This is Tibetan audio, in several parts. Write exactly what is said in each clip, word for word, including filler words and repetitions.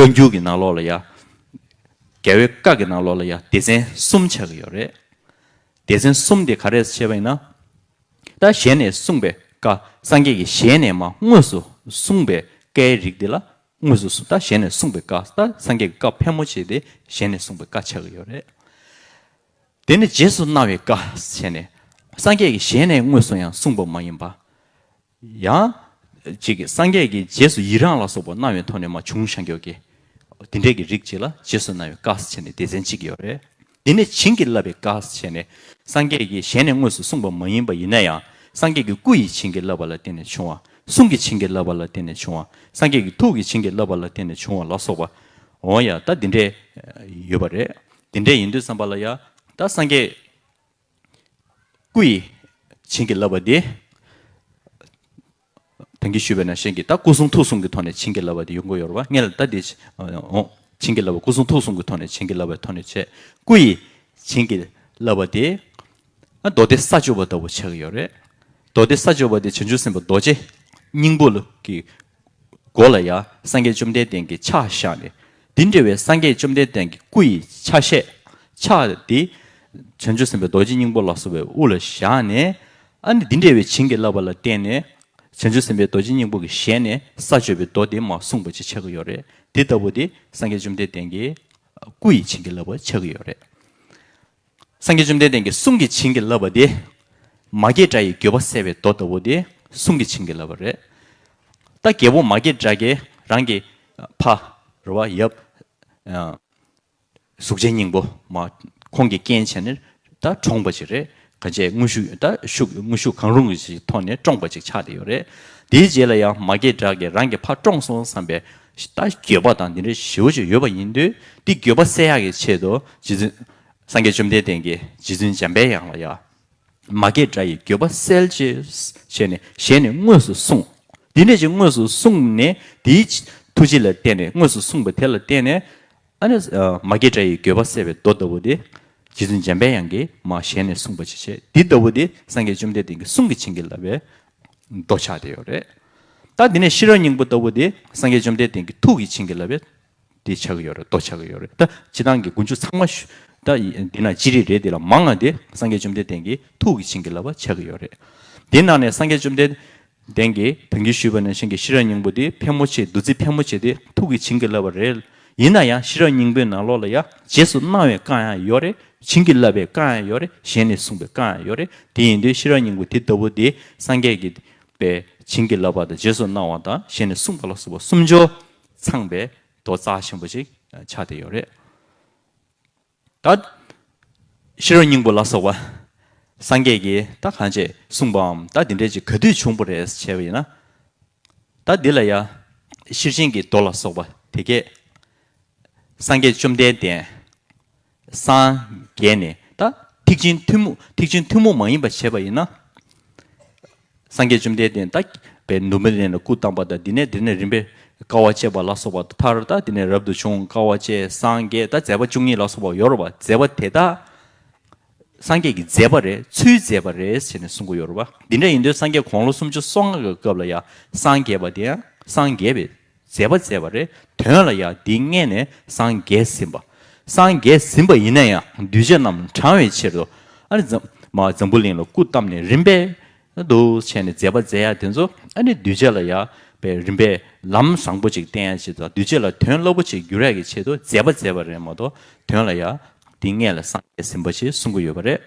བཀའ་འགྱུར་གྱི་ནང་ལོགས་ལ་ཡ། རྒྱལ་བའི་བཀའ་གི་ནང་ལོགས་ལ་ཡ་སྡེ་ཚན་གསུམ་ཆགས་ཀྱི་ཡོད་རེད། སྡེ་ཚན་གསུམ་དེ་ག་རེ་བྱས་པ་ཡིན་ན། ད་ཞལ་ནས་གསུངས་པའི་བཀའ། སངས་རྒྱས་ཀྱིས་ཞལ་ནས་མར་དངོས་སུ་གསུངས་པའི་བཀའི་རིགས་དེ་ལ་དངོས་སུ་གསུངས། ད་ཞལ་ནས་གསུངས་པའི་བཀའ། ད་སངས་རྒྱས་ཀྱི་བཀའ་ཕལ་མོ་ཆེ་དེ་ཞལ་ནས་གསུངས་པའི་བཀའ་ཆགས་ཀྱི་ཡོད་རེད། དེ་ནས་རྗེས་སུ་གནང་བའི་བཀའ་བྱས་ནས། སངས་རྒྱས་ཀྱིས་ཞལ་ནས་དངོས་སུ་ཡང་གསུངས་པ་མ་ཡིན་པ། ཡང་། ཅིག་སངས་རྒྱས་ཀྱིས་རྗེས་སུ་ཡི་རང་ལ་སོགས་པ་གནང་བའི་ཐོག་ནས་མར་བྱུང་བཞག་ཡོད་ཀྱི། དེ་འདྲས་ཀྱི་རིགས་ཅིག་ལ་རྗེས་སུ་གནང་བའི་བཀའ་ཟེར་བྱས་ནས་སྡེ་ཚན་གཅིག་ཡོད་རེད། དེ་ནས་བྱིན་གྱིས་བརླབས་པའི་བཀའ་ཟེར་བྱས་ནས། སངས་རྒྱས་ཀྱིས་ཞལ་ནས་དངོས་སུ་གསུངས་པ་མ་ཡིན་པ་ཡིན་ན་ཡང་། སངས་རྒྱས་ཀྱི་སྐུ་ཡིས་བྱིན་གྱིས་བརླབས་པ་ལ་བརྟེན་ནས་བྱུང་བ། གསུང་གིས་བྱིན་གྱིས་བརླབས་པ་ལ་བརྟེན་ནས་བྱུང་བ། སངས་རྒྱས་ཀྱི་ཐུགས་ཀྱིས་བྱིན་གྱིས་བརླབས་པ་ལ་བརྟེན་ནས་བྱུང་བ་ལ་སོགས་པ། འོ་ཡ། ད་འདི་འདྲས་ཡོད་པ་རེད། འདི་འདྲས་ཡིན་དུས་ཙམ་པ་ལ་ཡ། ད་སངས་རྒྱས་སྐུ་ཡིས་བྱིན་གྱིས་བརླབས་པ་དེ། ད་གིན་ཞུས་པ་ནང་བཞིན་གྱི་ད་སྐུ་གསུང་ཐུགས་གསུམ་གྱི་ཐོག་ནས་བྱིན་གྱིས་བརླབས་པ་དེ་ཡོང་གི་ཡོད་རེད་པ། སྔོན་ལ་ད་དེ། འོ། བྱིན་གྱིས་བརླབས་པ། སྐུ་གསུང་ཐུགས་གསུམ་གྱི་ཐོག་ནས་བྱིན་གྱིས་བརླབས་པའི་ཐོག་ནས་བྱས། སྐུ་ཡིས་བྱིན་གྱིས་བརླབས་པ་དེ། ཨ། མདོ་སྡེ་ས་བཅུ་པ་ལྟ་བུ་ཆགས་ཀྱི་ཡོད་རེད། མདོ་སྡེ་ས་བཅུ་པ་དེ་བྱང་ཆུབ་སེམས་དཔའ་རྡོ་རྗེ་སྙིང་པོ་ལ་གི་མགོ་ལ་ཡ་སངས་རྒྱས་བཅོམ་ལྡན་འདས་ཀྱི་ཕྱག་བཞག་ནས། འདི་འདྲ་བའི་སངས་རྒྱས་བཅོམ་ལྡན་འདས་ཀྱི་སྐུ་ཡི་ཆ་ཤས། ཕྱག་འདི་བྱང་ཆུབ་སེམས་དཔའ་རྡོ་རྗེ་སྙིང་པོ་ལ་སོགས་པའི་དབུ་ལ་བཞག་ནས། ཨ་ནི་འདི་འདྲ་བའི་བྱིན་གྱིས་བརླབས་པ་ལ་བརྟེན་ནས། བྱང་ཆུབ་སེམས་དཔའ་རྡོ་རྗེ་སྙིང་པོ་གི་ཞལ་ནས་ས་བཅུ་པའི་མདོ་དེ་མར་གསུངས་པ་ཅིག་ཆགས་ཀྱི་ཡོད་རེད། དེ་ལྟ་བུ་དེ་སངས་རྒྱས་བཅོམ་ལྡན་འདས་ཀྱི་སྐུ་ཡི་བྱིན་གྱིས་བརླབས་པ་ཆགས་ཀྱི་ཡོད་རེད། སངས་རྒྱས་བཅོམ་ལྡན་འདས་ཀྱི་གསུང་གིས་བྱིན་གྱིས་བརླབས་པ་དེ། མ་སྐྱེས་དགྲ་ཡི་འགྱོད་པ་བསལ་བའི་མདོ་ལྟ་བུ་དེ་གསུང་གིས་བྱིན་གྱིས་བརླབས་པ་རེད། ད་རྒྱལ་པོ་མ་སྐྱེས་དགྲ་གིས་རང་གི་ཕ། རེད་པ། ཡབ། ཨ། གཟུགས་ཅན་སྙིང་པོ་མ། ཁོང་གི་རྐྱེན་བྱས་ནས་ད་བཀྲོངས་པ་ཅིག་རེད། གང་བྱས་དངོས་ཤུགས་ད་ཤུགས་དངོས་ཤུགས་གང་རུང་གི་ཐོག་ནས་བཀྲོངས་པ་ཅིག་ཆགས་བསྡད་ཡོད་རེད། དེའི་རྗེས་ལ་ཡང་མ་སྐྱེས་དགྲ་གིས་རང་གི་ཕ་བཀྲོངས་སོང་བསམ་པའི་ད་འགྱོད་པ་དང་འདི་འདྲ་ཞེ་པོ་ཅིག་ཡོད་པ་ཡིན་དུས། འདི་འགྱོད་པ་སེལ་ཡག་གི་ཆེད་དུ་རྗེ་བཙུན། སངས་རྒྱས་བཅོམ་ལྡན་འདས་ཀྱིས་རྗེ་བཙུན་འཇམ་པའི་དབྱངས་ལ་ཡ། མ་སྐྱེས་དགྲ་ཡི་འགྱོད་པ་སེལ་ཅེས་བྱས་ནས་ཞལ་ནས་དངོས་སུ་གསུངས། འདི་འདྲ་ཅིག་དངོས་སུ་གསུངས་ནས། དེའི་ཐུགས་རྗེ་ལ་བརྟེན་ནས། དངོས་སུ་གསུངས་པ་དེ་ལ་བརྟེན་ནས། ཨ་ནི། ཨ། མ་སྐྱེས་དགྲ་ཡི་འགྱོད་པ་སེལ་བའི་མདོ་ལྟ་བུ་དེ་རྗེ་བཙུན་འཇམ་པའི་དབྱངས་ཀྱིས་མར་ཞལ་ནས་གསུངས་པ་ཅིག་བྱས། འདི་ལྟ་བུ་དེ་སངས་རྒྱས་བཅོམ་ལྡན་འདས་ཀྱི་གསུང་གིས་བྱིན་གྱིས་བརླབས་པའི་མདོ་ཆགས་བསྡད་ཡོད་རེད། ད་འདི་ནས་ཤེས་རབ་སྙིང་པོ་ལྟ་བུ་དེ་སངས་རྒྱས་བཅོམ་ལྡན་འདས་ཀྱི་ཐུགས་ཀྱིས་བྱིན་གྱིས་བརླབས་པའི་དེ་ཆགས་ཀྱི་ཡོད་རེད། མདོ་ཆགས་ཀྱི་ཡོད་རེད། ད་སྤྱིར་བཏང་གི་དགུན་ཆོས་ཚང་མ་ཞུ། ད་འདི་ན་ཅི་རིགས་རེད། དེ་ལ་མང་ང་དེ་སངས་རྒྱས་བཅོམ་ལྡན་འདས་ཀྱི་ཐུགས་ཀྱིས་བྱིན་གྱིས་བརླབས་པ་ཆགས་ཀྱི་ཡོད་རེད། དེ་ནང་ནས་སངས་རྒྱས་བཅོམ་ལྡན་འདས་ཀྱིས་ད་གིན་ཞུས་པ་ནང་བཞིན་གྱི་ཤེས་རབ་སྙིང་པོ་དེ་ཕལ་མོ་ཆེ། བདུད་རྩི་ཕལ་མོ་ཆེ་དེ་ཐུགས་ཀྱིས་བྱིན་གྱིས་བརླབས་པ་རེད། ཡིན་ན་ཡང་ཤེས་རབ་སྙིང་པོའི་ནང་ལོགས་ལ་ཡ་རྗེས་སུ་གནང་བའི་བཀའ་ཡང་ཡོད་རེད། བྱིན་གྱིས་བརླབས་པའི་བཀའ་ཡང་ཡོད་རེད། ཞལ་ནས་གསུངས་པའི་བཀའ་ཡང་ཡོད་རེད། དེ་ཡིན་དུས་ཤེས་རབ་སྙིང་པོ་དེ་ལྟ་བུ་དེ་སངས་རྒྱས་ཀྱིས་པའི་བྱིན་གྱིས་བརླབས་པ་དང་རྗེས་སུ་གནང་བ་དང་ཞལ་ནས་གསུངས་པ་ལ་སོགས་པ་གསུམ་སྦྱོར་ཚང་བའི་མདོ་རྩ་ཆེན་པོ་ཅིག་ཆགས་བསྡད་ཡོད་རེད། ད་ཤེས་རབ་སྙིང་པོ་ལ་སོགས་པ་སངས་རྒྱས་ཀྱིས་ད་གང་བྱས་གསུངས་པའམ། ད་འདི་འདྲས་ཅིག་ག་དུས་བྱུང་བ་རེད་ཟེར་བྱས་པ་ཡིན་ན། ད་འདི་ལ་ཡ་ཤེར་ཕྱིན་གྱི་མདོ་ལ་སོགས་པ་དེ་གས། སངས་རྒྱས་བཅོམ་ལྡན་འདས་སངས་རྒྱས་ནས། ད་ཐེག་ཆེན་ཐུན་མོང་ཐེག་ཆེན་ཐུན་མོང་མ་ཡིན་པ་བྱས་པ་ཡིན་ན། སངས་རྒྱས་བཅོམ་ལྡན་འདས་ད་པའི་ནུབ་མོའི་གླིང་ལ་སྐུ་བལྟམས་པ་དང་། འདི་ནས་འདི་ནས་རིམ་པས་དཀའ་བ་སྤྱད་པ་ལ་སོགས་པ་མཐར། ད་འདི་ནས་རབ་ཏུ་བྱུང་། དཀའ་བ་སྤྱད། སངས་རྒྱས། ད་མཛད་པ་བཅུ་གཉིས་ལ་སོགས་པ་ཡོད་རེད་པ། མཛད་པ་དེ་དག་སངས་རྒྱས་ཀྱི་མཛད་པ་རེད། ཚུལ་མཛད་པ་རེད་ཟེར་ནས་གསུང་གི་ཡོད་རེད་པ། འདི་འདྲ་ཡིན་དུས་སངས་རྒྱས་དགུང་ལོ་སུམ་ཅུ་སོ་ལྔ་གི་སྐབས་ལ་ཡ་སངས་རྒྱས་པ་དེ་ཡང་སངས་རྒྱས་པའི་མཛད་པ་མཛད་པ་རེད། དོན་ལ་ཡང་འདི་སྔས་ནས་སངས་རྒྱས་ཟིན་པ། སངས་རྒྱས་ཟིན་པ་ཡིན་ན་ཡང་གདུལ་བྱ་རྣམས་དྲང་བའི་ཕྱིར་དུ། ཨ་ནི་འཛམ་མ་འཛམ་བུ་གླིང་ལ་སྐུ་བལྟམས་ནས་རིམ་པས་དུ་བྱས་ནས་མཛད་པ་མཛད་ཡ་དེ་ཚོ། ཨ་ནི་གདུལ་བྱ་ལ་ཡང་པའི་རིམ་པས་ལམ་བཟང་པོ་ཅིག་བསྟན་ཡ་ཆེད་དུ། གདུལ་བྱ་ལ་དོན་རླབས་པོ་ཅིག་འགྱུར་ཡ་གི་ཆེད་དུ་མཛད་པ་མཛད་པ་རེད་མ་གཏོགས། དོན་ལ་ཡང་འདི་སྔས་ལ་སངས་རྒྱས་ཟིན་པ་ཞེས་གསུང་གི་ཡོད་པ་རེད།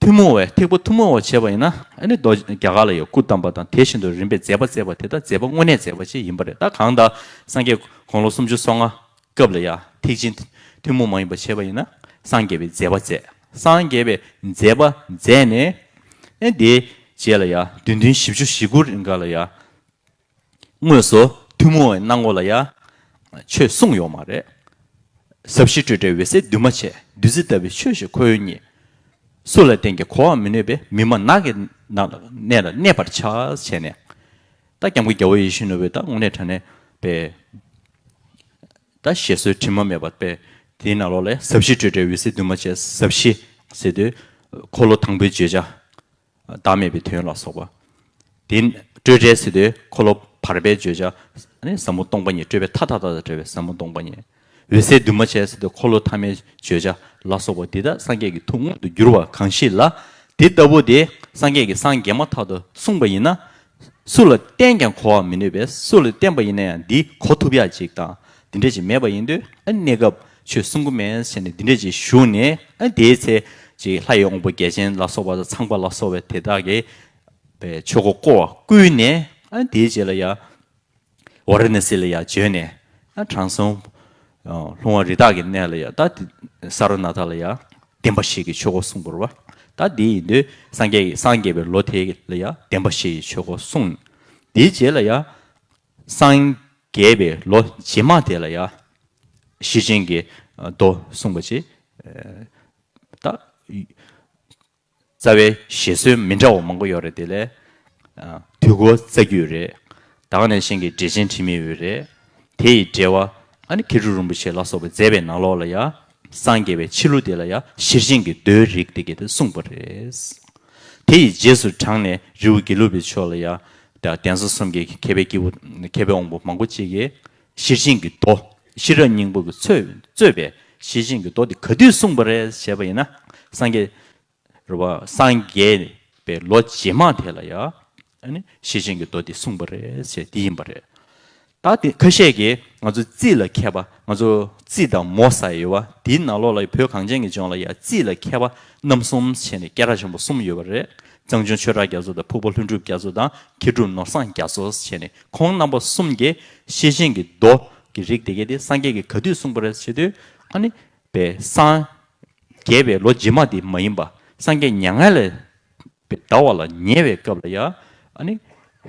ཐུན་མོང་བའི་ཐེག་པ་ཐུན་མོང་བ་བྱས་པ་ཡིན་ན། ཨ་ནི་མདོ་རྒྱ་གར་ལ་ཡང་སྐུ་བལྟམས་པ་དང་། དེ་བཞིན་དུ་རིམ་པས་མཛད་པ་མཛད་པ་དེ་དག་མཛད་པ་དངོས་གནས་མཛད་པ་ཅིག་ཡིན་པ་རེད། ད་གང་ལྟར་སངས་རྒྱས་དགུང་ལོ་སུམ་ཅུ་སོ་ལྔ་སྐབས་ལ་ཡང་ཐེག་ཆེན་ཐུན་མོང་མ་ཡིན་པ་བྱས་པ་ཡིན་ན། སངས་རྒྱས་པའི་མཛད་པ་མཛད། སངས་རྒྱས་པའི་མཛད་པ་མཛད་ནས། ཨ་ནི་དེའི་རྗེས་ལ་ཡང་བདུན་ལྡན་བཞི་བཅུ་ཞེ་དགུ་རིང་ག་ལ་ཡང་། དངོས་སུ་ཐུན་མོང་བའི་སྣང་ངོ་ལ་ཡང་ཆོས་གསུངས་ཡོད་མ་རེད། ཟབ་ཞི་སྤྲོས་བྲལ་འོད་གསལ་འདུས་མ་བྱས། བདུད་རྩི་ལྟ་བུའི་ཆོས་ཤིག་ཁོ་བོས་རྙེད། སུ་ལ་བསྟན་ཀྱང་གོ་བར་མི་ནུས་པས། མི་སྨྲ་ནགས་ཀྱི་ནང་ལ་གནས་ལ་གནས་པར་བྱ་ཟེར་ནས། ད་སྐྱབས་མགོན་རྒྱལ་བ་ཡིད་བཞིན་ནོར་བུས་ད་དངོས་གནས་དྲང་གནས་པའི་ད་བཞེད་སྲོལ་དྲི་མ་མེད་པ་པའི་དེའི་ནང་ལོགས་ལ་ཟབ་ཞི་སྤྲོས་བྲལ་འོད་གསལ་འདུས་མ་བྱས། ཟབ་ཞི་ཟེར་དུས་འཁོར་ལོ་དང་པོའི་བརྗོད་བྱ། བདག་མེད་པའི་དོན་ལ་སོགས་པ། དེ་སྤྲོས་བྲལ་ཟེར་དུས་འཁོར་ལོ་ བར་པའི་བརྗོད་བྱ་ནི་ཟབ་མོ་སྟོང་པ་ཉིད། སྤྲོས་པའི་མཐའ་དག་དང་བྲལ་བའི་ཟབ་མོ་སྟོང་པ་ཉིད། འོད་གསལ་འདུས་མ་བྱས་ཟེར་དུས་འཁོར་ལོ་ཐ་མའི་བརྗོད་བྱ་ལ་སོགས་པ་འདི་དག་སངས་རྒྱས་ཀྱི་ཐུགས་མངོན་དུ་གྱུར་པ་གང་ཞིག་ལ། དེ་ལྟ་བུ་དེ་སངས་རྒྱས་ཀྱིས་སངས་རྒྱས་མ་ཐག་ཏུ་གསུངས་པ་ཡིན་ན། སུ་ལ་བསྟན་ཀྱང་གོ་བར་མི་ནུས་པས། སུ་ལ་བསྟན་པ་ཡིན་ན་ཡང་འདི་གོ་ཐུབ་ཡག་ཅིག་དང་འདི་འདྲ་ཅིག་མེད་པ་ཡིན་དུས། ཨ་གནས་སྐབས་ཆོས་གསུང་གི་མེད་ཟེར་ནས་འདི་འདྲ་ཅིག་ཞུས་ནས། ཨ་དེའི་ཚེ་ཅིག་ལྷ་ཡི་དབང་པོ་བརྒྱ་བྱིན་ལ་སོགས་པ་དང་ཚངས་པ་ལ་སོགས་པའི་དེ་དག་གིས་པའི་ཆོས་འཁོར་བསྐོར་བར་བསྐུལ་ནས། ཨ་དེའི་རྗེས་ལ་ཡ་ཝཱ་ར་ཎ་སི་ལ་ཡ་བྱོན་ནས། ཨ་དྲང་སྲོང་ལྷུང་བ་རི་དྭགས་ཀྱི་གནས་ལ་ཡ་ད་དེ་ས་ར་ནཱ་ཐ་ལ་ཡ་བདེན་པ་བཞི་གི་ཆོས་འཁོར་གསུངས་པ་རེད་བ། ད་དེ་ཡིན་དུས་སངས་རྒྱས་ཀྱི་སངས་རྒྱས་པའི་ལོ་དེ་ལ་ཡ་བདེན་པ་བཞི་ཡི་ཆོས་འཁོར་གསུངས། དེའི་རྗེས་ལ་ཡ་སངས་རྒྱས་པའི་ལོ་རྗེས་མ་དེ་ལ་ཡ་ཤེར་ཕྱིན་གྱི་མདོ་གསུངས་པ་ཅིག་ད་རྩ་བའི་བཞེད་སྲོལ་མི་འདྲ་བ་མང་པོ་ཡོད་རེད། དེ་ལས་དུས་འཁོར་རྩ་རྒྱུད་རེད། ད་ག་ནང་བཞིན་གྱི་འགྲེལ་ཆེན་དྲི་མེད་འོད་རེད། དེ་ཡི་འགྲེལ་པ་ཨ་ནི་མཁས་གྲུབ་རིན་པོ་ཆེ་ལ་སོགས་པས་མཛད་པའི་ནང་ལོགས་ལ་ཡ། སངས་རྒྱས་པའི་ཕྱི་ལོ་དེ་ལ་ཡ་ཤེར་ཕྱིན་གྱི་མདོའི་རིགས་དེ་གས་དེ་གསུངས་པ་རེད། དེ་ཡི་རྗེས་སུ་འབྲངས་ནས་རི་བོ་དགེ་ལུགས་པའི་ཕྱོགས་ལ་ཡ། ད་གདན་ས་གསུམ་གྱི་མཁས་པའི་སྐྱེས་བུ་མཁས་པའི་དབང་པོ་མང་པོ་ཅིག་གིས་ཤེར་ཕྱིན་གྱི་མདོ། ཤེས་རབ་སྙིང་པོ་གིས་གཙོས་གཙོས་པའི་ཤེར་ཕྱིན་གྱི་མདོ་དེ་ག་དུས་གསུངས་པ་རེད་ཞེས་པ་ཡིན་ན། སངས་རྒྱས་རེད་བ། སངས་རྒྱས་པའི་ལོ་རྗེས་མ་དེ་ལ་ཡ། ཨ་ནི་ཤེར་ཕྱིན་གྱི་མདོ་དེ་གསུངས་པ་རེད་ཟེར་དེ་ཡིན་པ་རེད། ད་དེ་ཁ་ཤས་ཀྱིས་ང་ཚོ་རྩིས་ལ་མཁས་པ། ང་ཚོ་རྩིས་དང་མོ་ཟེར་ཡོད་བ། དེའི་ནང་ལོགས་ལ་བོད་གངས་ཅན་གྱི་ལྗོངས་ལ་ཡ་རྩིས་ལ་མཁས་པ་རྣམ་གསུམ་བྱས་ནས་སྐད་གྲགས་ཆེན་པོ་གསུམ་ཡོད་པ་རེད། གཙང་ཆུང་ཆོས་གྲགས་རྒྱ་མཚོ་དང་། ཕུར་པ་ལྷུན་གྲུབ་རྒྱ་མཚོ་དང་། མཁས་གྲུབ་ནོར་བཟང་རྒྱ་མཚོ་བྱས་ནས། ཁོང་རྣམ་པ་གསུམ་གྱིས་ཤེར་ཕྱིན་གྱི་མདོ་གི་རིགས་དེ་གས་དེ་སངས་རྒྱས་ཀྱིས་ག་དུས་གསུངས་པ་རེད་ཟེར་དུས། ཨ་ནི་པའི་སངས་རྒྱས་པའི་ལོ་རྗེས་མ་དེ་མ་ཡིན་པ། སངས་རྒྱས་མྱ་ངན་ལས་འདའ་བ་ལ་ཉེ་བའི་སྐབས་ལ་ཡ། ཨ་ནི་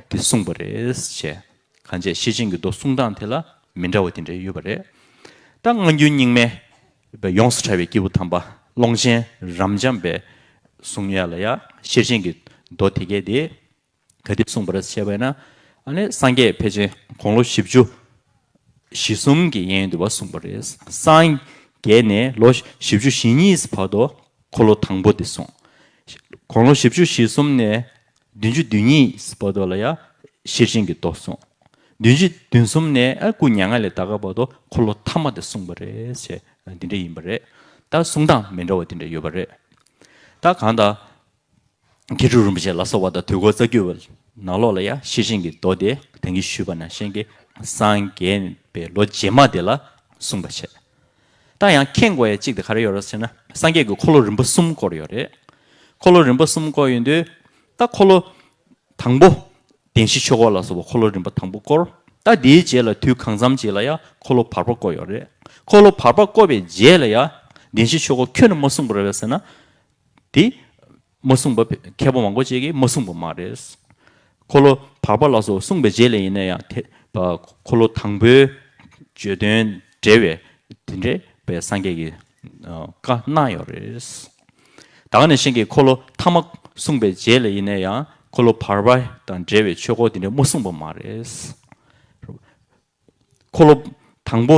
དེ་གསུངས་པ་རེད་ཅེས། གང་བྱས་ཤེར་ཕྱིན་གྱི་མདོ་གསུང་སྟངས་དེ་ལ་མི་འདྲ་བ་དེ་འདྲ་ཡོད་པ་རེད། ད་སྔ་འགྱུར་རྙིང་མའི་ཡོངས་སུ་གྲགས་པའི་སྐྱེས་བུ་དམ་པ་ཀློང་ཆེན་རབ་འབྱམས་པའི་གསུང་ཡ་ལ་ཡ། ཤེར་ཕྱིན་གྱི་མདོ་དེ་གས་དེ་ག་དུས་གསུངས་པ་རེད་ཞེས་པ་ཡིན་ན། ཨ་ནི་སངས་རྒྱས་ཕལ་ཆེར་དགུང་ལོ་བཞི་བཅུ་ཞེ་གསུམ་གྱི་གཡས་གཡོན་དུ་བ་གསུངས་པ་རེད། སངས་རྒྱས་ནས་ལོ་བཞི་བཅུ་ཞེ་གཉིས་བར་དུ་འཁོར་ལོ་དང་པོ་དེ་གསུངས། དགུང་ལོ་བཞི་བཅུ་ཞེ་གསུམ་ནས་བདུན་ཅུ་དོན་གཉིས་བར་དུ་ལ་ཡ་ཤེར་ཕྱིན་གྱི་མདོ་གསུངས། བདུན་ཅུ་དོན་གསུམ་ནས་ཨ་སྐུ་མྱ་ངན་ལས་འདའ་ག་བར་དུ་འཁོར་ལོ་ཐ་མ་དེ་གསུངས་པ་རེད་ཅེས་འདི་འདྲ་ཡིན་པ་རེད། ད་གསུང་སྟངས་མི་འདྲ་བ་དེ་འདྲ་ཡོད་པ་རེད། ད་གང་ལྟར་མཁས་གྲུབ་རིན་པོ་ཆེ་ལ་སོགས་པ་དང་དུས་འཁོར་རྩ་རྒྱུད་པ་ནང་ལོགས་ལ་ཡ་ཤེར་ཕྱིན་གྱི་མདོ་དེ་ད་གིན་ཞུས་པ་ནང་བཞིན་གྱི་སངས་རྒྱས་པའི་ལོ་རྗེས་མ་དེ་ལ་གསུངས་པ་བྱས། ད་ཡང་མཁྱེན་དགོས་ཡ་གཅིག་དེ་ག་རེ་ཡོད་རེད་ཟེར་ན། སངས་རྒྱས་ཀྱིས་འཁོར་ལོ་རིམ་པ་གསུམ་བསྐོར་ཡོད་རེད། འཁོར་ལོ་རིམ་པ་གསུམ་བསྐོར་ཡོང་དུས། ད་འཁོར་ལོ་དང་པོ་བདེན་བཞིའི་ཆོས་འཁོར་ལ་སོགས་པ་འཁོར་ལོ་རིམ་པ་དང་པོ་བསྐོར། ད་དེའི་རྗེས་ལ་དུས་གང་འཚམ་ཅིག་ལ་ཡ་འཁོར་ལོ་བར་པ་བསྐོར་ཡོད་རེད། འཁོར་ལོ་བར་པ་བསྐོར་བའི་རྗེས་ལ་ཡ་བདེན་བཞིའི་ཆོས་འཁོར་ཁྱོན་ནས་མ་གསུངས་པ་རེད་པས་ཟེར་ན། དེ་མ་གསུངས་པ་མཁས་པ་མང་པོ་ཅིག་གིས་མ་གསུངས་པ་མ་རེད། འཁོར་ལོ་བར་པ་ལ་སོགས་གསུངས་པའི་རྗེས་ལ་ཡིན་ན་ཡང་དེ་འཁོར་ལོ་དང་པོའི་བརྗོད་དོན་འགྲེལ་བའི་དེ་འདྲའི་པའི་སངས་རྒྱས་ཀྱིས་བཀའ་གནང་ཡོད་རེད། ད་ག་ནང་བཞིན་གྱི་འཁོར་ལོ་ཐ་མ་གསུངས་པའི་རྗེས་ལ་ཡིན་ན་ཡང་འཁོར་ལོ་བར་པ་དང་འབྲེལ་བའི་ཆོས་འཁོར་དེ་འདྲ་མ་གསུངས་པ་མ་རེད། འཁོར་ལོ་དང་པོ་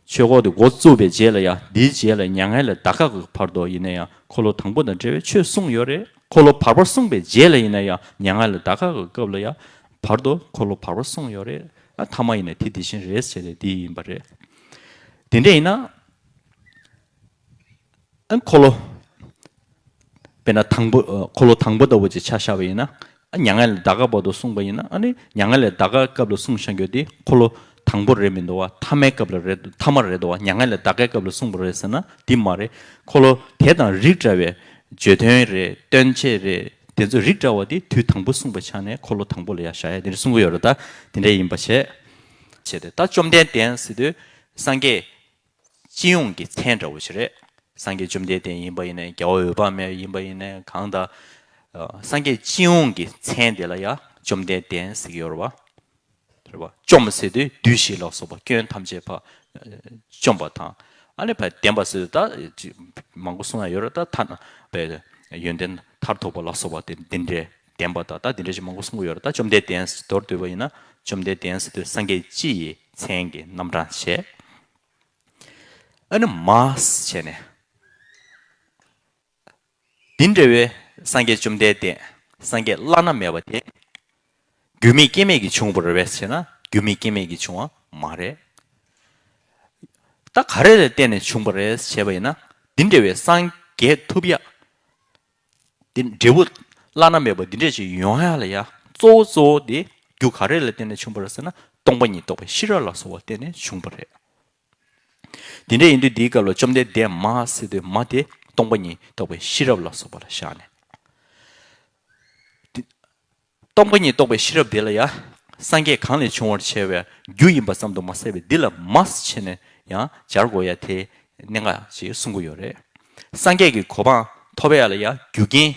ཆོས་འཁོར་དེ་འགོ་བཙུགས་པའི་རྗེས་ལ་ཡང་འདིའི་རྗེས་ལ་མྱ་ངན་ལས་འདའ་ཁག་གི་བར་དུ་ཡིན་ན་ཡང་འཁོར་ལོ་དང་པོ་དང་འབྲེལ་བའི་ཆོས་གསུངས་ཡོད་རེད། འཁོར་ལོ་བར་པ་གསུངས་པའི་རྗེས་ལ་ཡིན་ན་ཡང་མྱ་ངན་ལས་འདའ་ཁག་གི་སྐབས་ལ་ཡང་བར་དུ་འཁོར་ལོ་བར་པ་གསུངས་ཡོད་རེད། ཨ་ཐ་མ་ཡིན་ན་དེ་དེ་བཞིན་རེད་ཟེར་ཏེ་འདི་ཡིན་པ་རེད། དེ་འདྲ་ཡིན་ན། ཨ་འཁོར་ལོ། དཔེར་ན་དང་པོ་ཨ་འཁོར་ལོ་དང་པོ་ལྟ་བུ་ཅིག་ཆ་བཞག་པ་ཡིན་ན། ཨ་མྱ་ངན་ལས་འདའ་ཁག་བར་དུ་གསུངས་པ་ཡིན་ན། ཨ་ནི་མྱ་ངན་ལས་འདའ་ཁག་སྐབས་ལ་གསུངས་བཞག་རྒྱུ་དེ་འཁོར་ལོ་དང་པོ་རེད་མི་འདུག་བ། ཐ་མའི་སྐབས་ལ་རེད། ཐ་མ་རེད་འདུག་བ། མྱ་ངན་ལས་འདའ་ཁག་སྐབས་ལ་གསུངས་པ་རེད་ཟེར་ན་དེ་མ་རེད། འཁོར་ལོ་དེ་དང་རིགས་འདྲ་བའི་བརྗོད་དོན་རེད། སྟོན་བྱེད་རེད། དེ་ཚོ་རིགས་འདྲ་བ་དེ་དུས་དང་པོ་གསུངས་པའི་ཆ་ནས་འཁོར་ལོ་དང་པོ་ལ་ཡ་བཞག་ཡ་དེ་འདྲ་གསུང་གི་ཡོད་རེད། ད་དེ་འདྲ་ཡིན་པ་བྱས། བྱས་ཏེ་ད་བཅོམ་ལྡན་འདས་ཟེར་དུས་སངས་རྒྱས་སྤྱི་ཡོངས་ཀྱི་མཚན་འདྲ་བོ་ཞིག་རེད། སངས་རྒྱས་བཅོམ་ལྡན་འདས་ཡིན་པ་ཡིན་ནའི་རྒྱལ་བ་འོད་དཔག་མེད་ཡིན་པ་ཡིན་ནའི་གང་ལྟར། ཨ་སངས་རྒྱས་སྤྱི་ཡོངས་ཀྱི་མཚན་དེ་ལ་ཡ་བཅོམ་ལྡན་འདས་ཟེར་གྱི་ཡོད་རེད་བ། རེད་བ། བཅོམ་ཟེར་དུས་བདུད་བཞི་ལ་སོགས་པ་སྐྱོན་ཐམས་ཅད་ཕར་བཅོམ་པ་དང་། ཨ་ནི་ཕར་བདེན་པ་ཟེར་དུས་ད་ཅི་མང་པོ་གསུང་ཡ་ཡོད་རེད། ད་ཐ་ན་པའི་ཡོན་ཏན་མཐར་ཐུག་པ་ལ་སོགས་པ་དེ་འདི་འདྲའི་བདེན་པ་དང་ད་འདི་འདྲ་ཞིག་མང་པོ་གསུང་གི་ཡོད་རེད། ད་བཅོམ་ལྡན་འདས་མདོར་བསྡུས་པ་ཡིན་ན་བཅོམ་ལྡན་འདས་ཟེར་དུས་སངས་རྒྱས་སྤྱི་ཡི་མཚན་གྱི་རྣམ་གྲངས་བྱས། ཨ་ནི་མ་བྱས་ནས། འདི་འདྲ་བའི་སངས་རྒྱས་བཅོམ་ལྡན་འདས། སངས་རྒྱས་བླ་ན་མེད་པ་དེ། རྒྱུ་མེད་རྐྱེན་མེད་ཀྱིས་བྱུང་བ་རེད་ཟེར་ན། རྒྱུ་མེད་རྐྱེན་མེད་ཀྱིས་བྱུང་བ་མ་རེད། ད་ག་རེ་ལ་བརྟེན་ནས་བྱུང་བ་རེད་ཟེར་བ་ཡིན་ན། འདི་འདྲ་བའི་སངས་རྒྱས་ཐུབ་ཡ། འདི་འབྲས་བུ་བླ་ན་མེད་པ་འདི་འདྲ་ཅིག་ཡོང་ཡ་ལ་ཡ། གཙོ་བོ་གཙོ་བོ་དེ་རྒྱུ་ག་རེ་ལ་བརྟེན་ནས་བྱུང་བ་རེད་ཟེར་ན། སྟོང་པ་ཉིད་རྟོགས་པའི་ཤེས་རབ་ལ་སོགས་པ་བརྟེན་ནས་བྱུང་བ་རེད། དེ་འདྲ་ཡིན་དུས་འདིའི་སྐབས་ལ་བཅོམ་ལྡན་འདས་མ་ཟེར་དུས་མ་དེ་སྟོང་པ་ཉིད་རྟོགས་པའི་ཤེས་རབ་ལ་སོགས་པ་ལ་བཞག་ནས། དེ་སྟོང་པ་ཉིད་རྟོགས་པའི་ཤེས་རབ་དེ་ལ་ཡང་། སངས་རྒྱས་གང་ལས་བྱུང་བར་བྱ་བའི་རྒྱུ་ཡིན་པ་ཙམ་དུ་མ་ཟད་པའི་འདི་ལ་མ་ཟེར་བྱས་ནས་ཡང་སྦྱར་དགོས་ཡ་དེ་གནད་འགག་ཅིག་གསུང་གི་ཡོད་རེད། སངས་རྒྱས་ཀྱི་གོ་འཕང་ཐོབ་ཡ་ལ་ཡང་རྒྱུ་རྐྱེན་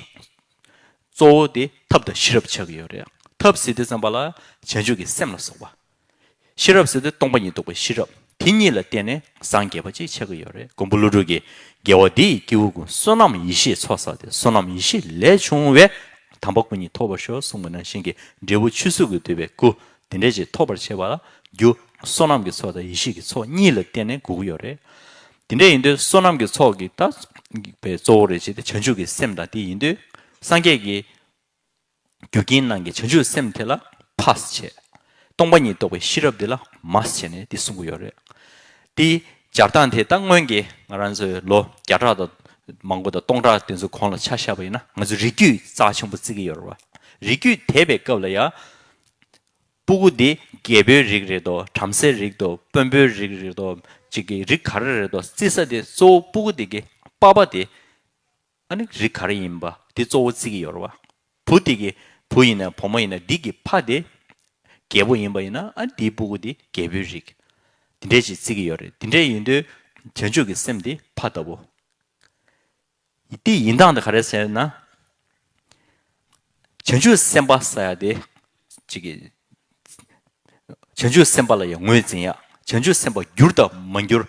གཙོ་བོ་དེ་ཐབས་དང་ཤེས་རབ་ཆགས་ཀྱི་ཡོད་རེད། ཐབས་ཟེར་དུས་ཙམ་པ་ལ་བྱང་ཆུབ་ཀྱི་སེམས་ལ་སོགས་པ། ཤེས་རབ་ཟེར་དུས་སྟོང་པ་ཉིད་རྟོགས་པའི་ཤེས་རབ། དེ་གཉིས་ལ་བརྟེན་ནས་སངས་རྒྱས་པ་ཅིག་ཆགས་ཀྱི་ཡོད་རེད། མགོན་པོ་ཀླུ་སྒྲུབ་ཀྱིས། དགེ་བ་འདི་ཡིས་སྐྱེ་བོ་ཀུན། བསོད་ནམས་ཡེ་ཤེས་ཚོགས་བསགས་ཏེ། བསོད་ནམས་ཡེ་ཤེས་ལས་བྱུང་བའི། དམ་པ་སྐུ་གཉིས་ཐོབ་པར་ཤོག་གསུངས་པ་ནང་བཞིན་གྱི་འབྲས་བུ་ཆོས་ཚུལ་གྱིས་བསྡུས་པའི་སྐུ་དེ་འདྲ་ཅིག་ཐོབ་པར་བྱེད་པ་ལ་རྒྱུ་བསོད་ནམས་ཀྱི་ཚོགས་དང་ཡེ་ཤེས་ཀྱི་ཚོགས་གཉིས་ལ་བརྟེན་ནས་དགོས་ཀྱི་ཡོད་རེད། དེ་འདྲ་ཡིན་དུས་བསོད་ནམས་ཀྱི་ཚོགས་ཀྱི་ད་པའི་གཙོ་བོ་རེད་ཅེས་ཏེ་བྱང་ཆུབ་ཀྱི་སེམས་དང་དེ་ཡིན་དུས་སངས་རྒྱས་ཀྱི་རྒྱུ་རྐྱེན་ནང་གི་བྱང་ཆུབ་སེམས་དེ་ལ་ཕ་ཟེར་བྱས། སྟོང་པ་ཉིད་རྟོགས་པའི་ཤེས་རབ་དེ་ལ་མ་ཟེར་བྱས་ནས་དེ་གསུང་གི་ཡོད་རེད། དེའི་སྦྱར་སྟངས་དེ་ད་སྔོན་གྱི་ང་རང་ཚོའི་ལོ་བརྒྱ་ཕྲག་དང་མང་པོ་དང་སྟོང་ཕྲག་དེ་ཚོ་གོང་ལ་ཆ་བཞག་པ་ཡིན་ན། ང་ཚོ་རིགས་རྒྱུད་རྩ་ཆེན་པོ་བརྩི་གི་ཡོད་རེད་བ། རིགས་རྒྱུད་དེད་པའི་སྐབས་ལ་ཡ། སྤུ་གུ་དེ་རྒྱལ་པོའི་རིགས་རེད་དོ། བྲམ་ཟེའི་རིགས་དོ། དཔོན་པོའི་རིགས་རེད་དོ། ཅིག་གི་རིགས་ག་རེ་རེད་དོ་བརྩི་ས་དེ་གཙོ་བོ་སྤུ་གུ་དེ་གི་པ་ཕ་དེ། ཨ་ནི་རིགས་ག་རེ་ཡིན་པ་དེ་གཙོ་བོ་བརྩི་གི་ཡོད་རེད་བ། བུ་དེ་གི་བུ་ཡིན་ན་བུ་མོ་ཡིན་ན་འདི་གི་ཕ་དེ་རྒྱལ་པོ་ཡིན་པ་ཡིན་ན། ཨ་འདིའི་སྤུ་གུ་དེ་རྒྱལ་པོའི་རིགས། དེ་འདྲས་ཅིག་བརྩི་གི་ཡོད་རེད། དེ་འདྲས་ཡིན་དུས་བྱང་ཆུབ་ཀྱི་སེམས་དེ་ཕ་ལྟ་བུ། དེ་ཡིན་སྟངས་དེ་ག་རེ་ཟེར་ན། བྱང་ཆུབ་སེམས་དཔའ་ཟེར་ཡ་དེ་ཅིག་གི། བྱང་ཆུབ་སེམས་དཔའ་ལ་ཡང་ངོས་འཛིན་ཡ། བྱང་ཆུབ་སེམས་དཔའ་འགྱུར་དང་མ་འགྱུར།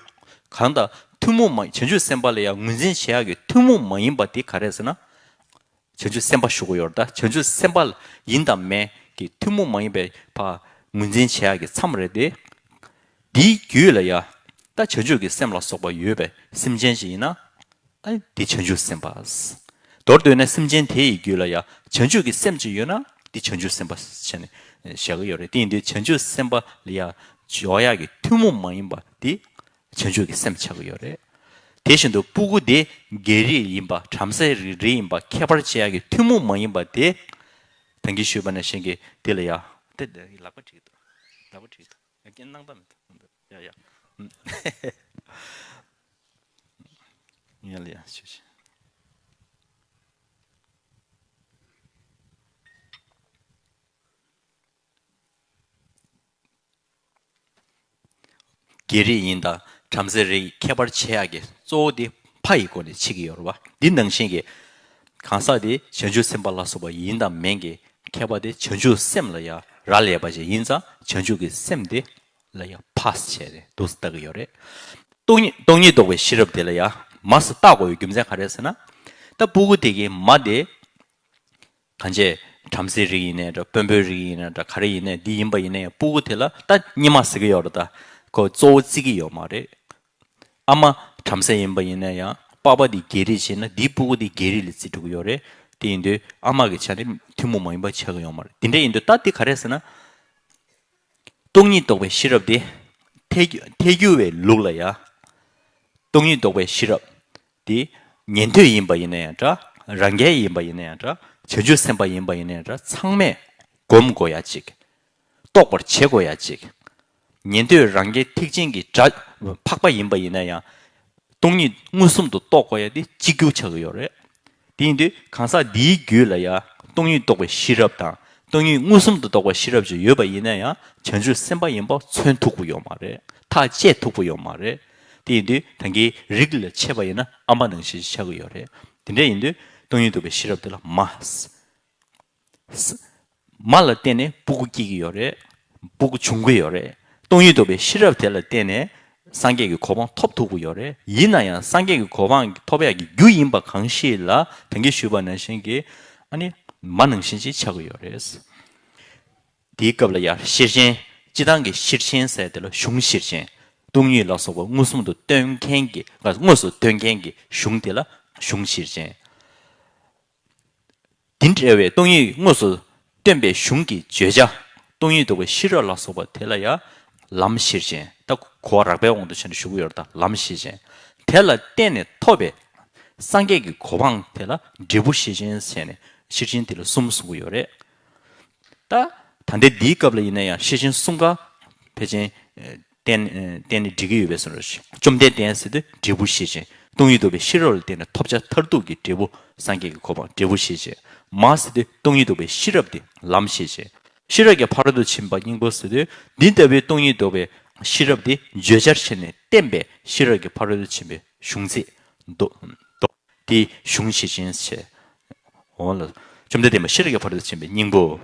གང་ལྟར་ཐུན་མོང་མ། བྱང་ཆུབ་སེམས་དཔའ་ལ་ཡང་ངོས་འཛིན་བྱེད་ཡག་གི་ཐུན་མོང་མ་ཡིན་པ་དེ་ག་རེ་ཟེར་ན། བྱང་ཆུབ་སེམས་དཔའ་ཞུ་གི་ཡོད་རེད། ད་བྱང་ཆུབ་སེམས་དཔའ་ཡིན་དང་མིན་གྱི་ཐུན་མོང་མ་ཡིན་པའི་ཕར་ངོས་འཛིན་བྱེད་ཡག་གི་མཚམས་རེད་དེ། དེའི་རྒྱུད་ལ་ཡ། ད་བྱང་ཆུབ་ཀྱི་སེམས་ལ་སོགས་པ་ཡོད་པའི་སེམས་ཅན་ཞིག་ཡིན་ན། ཨ་ནི་དེ་བྱང་ཆུབ་སེམས་དཔའ། མདོར་བསྡུས་ན་སེམས་ཅན་དེ་ཡི་རྒྱུད་ལ་ཡ་བྱང་ཆུབ་ཀྱི་སེམས་ཅིག་ཡོད་ན་དེ་བྱང་ཆུབ་སེམས་དཔའ་བྱས་ནས་བཞག་གི་ཡོད་རེད། དེ་ཡིན་དུས་བྱང་ཆུབ་སེམས་དཔའ་ལ་ཡ་འཇོག་ཡག་གི་ཐུན་མོང་མ་ཡིན་པ་དེ་བྱང་ཆུབ་ཀྱི་སེམས་ཆགས་ཀྱི་ཡོད་རེད། དེ་བཞིན་དུ་སྤུ་གུ་དེ་རྒྱལ་རིགས་ཡིན་པ། བྲམ་ཟེའི་རིགས་ཡིན་པ། ཁྱད་པར་བྱེད་ཡག་གི་ཐུན་མོང་མ་ཡིན་པ་དེ། ད་གིན་ཞུས་པ་ནང་བཞིན་གྱི་དེ་ལ་ཡ། དེ་ལག་པ་བྲིས་འདུག་ལག་པ་བྲིས་འདུག་ཡ། རྐྱེན་སྣང་དག་མི་འདུག་ཡ་ཡ། ཡ་ལ་ཡ་ཞུ་ཞུ། རྒྱལ་རིགས་ཡིན་དང་བྲམ་ཟེའི་རིགས་ཁྱད་པར་ཕྱེ་ཡག་གི་གཙོ་བོ་དེ་ཕ་ཡི་སྒོ་ནས་ཕྱེ་གི་ཡོད་རེད་བ། འདི་ནང་བཞིན་གྱི་གང་ཟག་དེ་བྱང་ཆུབ་སེམས་དཔའ་ལ་སོགས་པ་ཡིན་དང་མིན་གྱི་ཁྱད་པར་དེ་བྱང་ཆུབ་སེམས་ལ་ཡང་རག་ལས་པ་ཞིག་ཡིན་ཙང་། བྱང་ཆུབ་ཀྱི་སེམས་དེ་ལ་ཡང་ཕ་ཟེར་ཏེ་འདུག་སེ་བཏགས་ཀྱི་ཡོད་རེད། སྟོང་ཉིད། སྟོང་ཉིད་རྟོགས་པའི་ཤེས་རབ་དེ་ལ་ཡང་མ་ཟེར་བཏགས་དགོས་པའི་རྒྱུ་མཚན་ག་རེ་ཟེར་ན། ད་སྤུ་གུ་དེ་གི་མ་དེ། གང་བྱས། བྲམ་ཟེའི་རིགས་ཡིན་ནའི་འདྲ། དཔོན་པོའི་རིགས་ཡིན་ནའི་འདྲ། ག་རེ་ཡིན་ནའི་འདི་ཡིན་པ་ཡིན་ན་ཡང་སྤུ་གུ་དེ་ལ་ད་སྔོན་མ་ཟེར་གྱི་ཡོད་རེད། ད་ཁོ་གཙོ་བོ་བརྩི་གི་ཡོད་མ་རེད། ཨ་མ་བྲམ་ཟེ་ཡིན་པ་ཡིན་ན་ཡང་པ་ཕ་དེ་རྒྱལ་རིགས་བྱས་ན་འདིའི་སྤུ་གུ་དེ་རྒྱལ་རིགས་ལ་བརྩི་འགྲོ་གི་ཡོད་རེད། དེ་ཡིན་དུས་ཨ་མ་གི་ཆ་ནས་ཐུན་མོང་མ་ཡིན་པ་ཆགས་ཀྱི་ཡོད་མ་རེད། དེ་འདྲ་ཡིན་དུས་ད་འདི་ག་རེ་ཟེར་ན། སྟོང་ཉིད་རྟོགས་པའི་ཤེས་རབ་དེ། ཐལ་འགྱུར། ཐལ་འགྱུར་བའི་ལུགས་ལ་ཡ། སྟོང་ཉིད་རྟོགས་པའི་ཤེས་རབ་དེ། ཉན་ཐོས་ཡིན་པ་ཡིན་ན་ཡང་འདྲ། རང་རྒྱལ་ཡིན་པ་ཡིན་ན་ཡང་འདྲ། བྱང་ཆུབ་སེམས་དཔའ་ཡིན་པ་ཡིན་ན་ཡང་འདྲ། ཚང་མས་སྒོམ་དགོས་ཡ་གཅིག་རྟོགས་པར་བྱེད་དགོས་ཡ་གཅིག་ཉན་ཐོས་རང་རྒྱལ་ཐེག་ཆེན་གྱི་སྒྲ་འཕགས་པ་ཡིན་པ་ཡིན་ན་ཡང་། སྟོང་ཉིད་མངོན་སུམ་དུ་རྟོགས་དགོས་ཡ་དེ་གཅིག་གྱུར་ཆགས་ཀྱི་ཡོད་རེད། དེ་ཡིན་དུས་གང་ཟག་འདིའི་རྒྱུད་ལ་ཡང་སྟོང་ཉིད་རྟོགས་པའི་ཤེས་རབ་དང་སྟོང་ཉིད་མངོན་སུམ་དུ་རྟོགས་པའི་ཤེས་རབ་ཅིག་ཡོད་པ་ཡིན་ན་ཡང་བྱང་ཆུབ་སེམས་དཔའ་ཡིན་པ་མཚོན་ཐུབ་ཀྱི་ཡོད་མ་རེད། ཐག་བཅད་ཐུབ་ཀྱི་ཡོད་མ་རེད། དེ་ཡིན་དུས་ད་གིན་རིགས་ལ་ཕྱེ་བ་ཡིན་ན་ཨ་མ་ནང་བཞིན་ཆགས་ཀྱི་ཡོད་རེད། དེ་འདྲ་ཡིན་དུས་སྟོང་ཉིད་རྟོགས་པའི་ཤེས་རབ་དེ་ལ་མ། མ་ལ་བརྟེན་ནས་སྤུ་གུ་སྐྱེ་གི་ཡོད་རེད། སྤུ་གུ་འབྱུང་གི་ཡོད་རེད། སྟོང་ཉིད་རྟོགས་པའི་ཤེས་རབ་དེ་ལ་བརྟེན་ནས་སངས་རྒྱས་ཀྱི་གོ་འཕང་ཐོབ་ཐུབ་ཀྱི་ཡོད་རེད། ཡིན་ན་ཡང་སངས་རྒྱས་ཀྱི་གོ་འཕང་ཐོབ་ཡག་གི་རྒྱུ་ཡིན་པ་གང་ཞིག་ལ་ད་གིན་ཞུས་པ་ནང་བཞིན་གྱི་ཨ་ནི་མ་ནང་བཞིན་ཅིག་ཆགས་ཀྱི་ཡོད་རེད། དེའི་སྐབས་ལ་ཡང་ཤེར་ཕྱིན། སྤྱིར་བཏང་གི་ཤེར་ཕྱིན་ཟེར་དེ་ལ་གཞུང་ཤེར་ཕྱིན། སྟོང་ཉིད་ལ་སོགས་པ་མངོན་སུམ་དུ་སྟོན་མཁན་གྱི། དངོས་སུ་སྟོན་མཁན་གྱི་གཞུང་དེ་ལ་གཞུང་ཤེར་ཕྱིན། དེ་འདྲ་བའི་སྟོང་ཉིད་དངོས་སུ་ སྟོན་པའི་གཞུང་གི་བརྗོད་བྱ། སྟོང་ཉིད་རྟོགས་པའི་ཤེས་རབ་ལ་སོགས་པ་དེ་ལ་ཡང་ལམ་ཤེར་ཕྱིན། ད་གོ་བ་རགས་པའི་དབང་དུ་བྱས་ནས་ཞུ་གི་ཡོད་རེད། ད་ལམ་ཤེར་ཕྱིན་དེ་ལ་བརྟེན་ནས་ཐོབ་པའི་སངས་རྒྱས་ཀྱི་གོ་འཕང་དེ་ལ་འབྲས་བུ་ཤེར་ཕྱིན་ཟེར་ནས་ཤེར་ཕྱིན་དེ་ལ་གསུམ་གསུང་གི་ཡོད་རེད། ད་ད་ལྟའི་འདིའི་སྐབས་ལ་ཡིན་ན་ཡང་ཤེར་ཕྱིན་གསུམ་ཀ་ཕལ་ཆེར་བརྟེན་བརྟེན་ནས་འགྲིག་གི་ཡོད་པའི་བཟོ་འདྲ་ཞིག་བཅོམ་ལྡན་འདས་ཟེར་དུས་འབྲས་བུ་ཤེར་ཕྱིན། སྟོང་ཉིད་རྟོགས་པའི་ཤེས་རབ་ལ་བརྟེན་ནས་ཐོབ་བྱ་མཐར་ཐུག་གི་འབྲས་བུ་སངས་རྒྱས་ཀྱི་གོ་འཕང་འབྲས་བུ་ཤེར་ཕྱིན། མ་ཟེར་དུས་སྟོང་ཉིད་རྟོགས་པའི་ཤེས་རབ་དེ་ལམ་ཤེར་ཕྱིན། ཤེས་རབ་ཀྱི་ཕ་རོལ་ཏུ་ཕྱིན་པ་སྙིང་པོ་ཟེར་དུས་འདི་ལྟ་བུའི་སྟོང་ཉིད་རྟོགས་པའི་ཤེས་རབ་དེ་བརྗོད་བྱར་བྱས་ནས་བསྟན་པའི་ཤེས་རབ་ཀྱི་ཕ་རོལ་ཏུ་ཕྱིན་པའི་གཞུང་ཚིག་མདོ་མདོ་དེའི་གཞུང་ཤེར་ཕྱིན་བྱས། འོ་ལ། བཅོམ་ལྡན་འདས་མ་ཤེས་རབ་ཀྱི་ཕ་རོལ་ཏུ་ཕྱིན་པའི་སྙིང་པོ།